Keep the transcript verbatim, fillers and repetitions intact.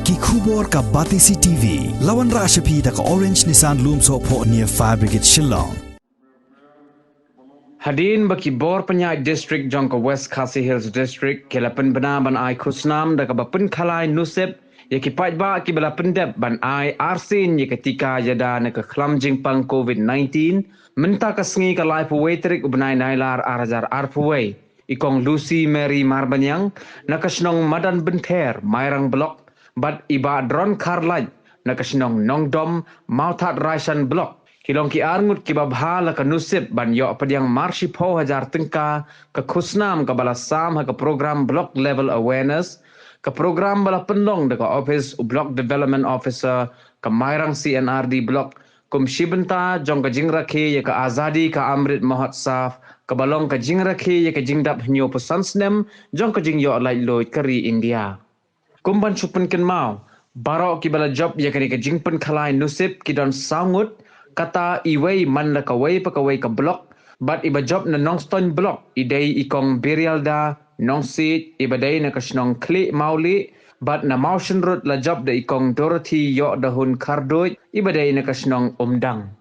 Ki khubor ka Batesi T V. La wanrah sha phi da ka Orange Nissan Lumsohphoh near Fire Brigade Shillong. Hadien ba ki bor pynïaid district jong ka West Khasi Hills District ki la pynbna ban ai khusnam da kaba pynkhalai nusip ïa ki paidbah kiba la pyndep ban ai arsien ïa ka tika ïada na ka khlam jingpang covid nineteen, mynta ka sngi ka laiphew wei tarik u bnai Nailar ar hajar arphew wei. I Kong Lucy Mary Marbaniang na ka shnong Madan Bynther, Mairang Block, bad i Bah Dron Kharlait na ka shnong Nongdom, Mawthadraishan Block, ki long ki arngut kiba bha la ka nusip ban ïoh pdiang mar shiphew hajar tyngka ka khusnam kaba la sam ha ka program Block Level Awareness, ka program ba la pynlong da ka ophis u Block Development Officer ka Mairang C and R D Block, kum shi bynta jong ka jingrakhe ïa ka Azadi ka Amrit Mahotsav, kaba long ka jingrakhe ïa ka jingdap hynñiewphew san snem jong ka jingïoh laitluid ka ri India. Kum ban shu pynkynmaw, baroh kiba la jop ïa kane ka jingpynkhalai nusip ki don saw ngut, kata iwei man la kawei pa kawei ka block, bad iba jop na Nongstoiñ Block i dei i Kong Birialda Nongsiej iba dei na ka shnong Khlieh Mawlieh, bad na Mawshynrut la jop da i Kong Dorothy Ïohdahun Kharduid iba dei na ka shnong Umdang.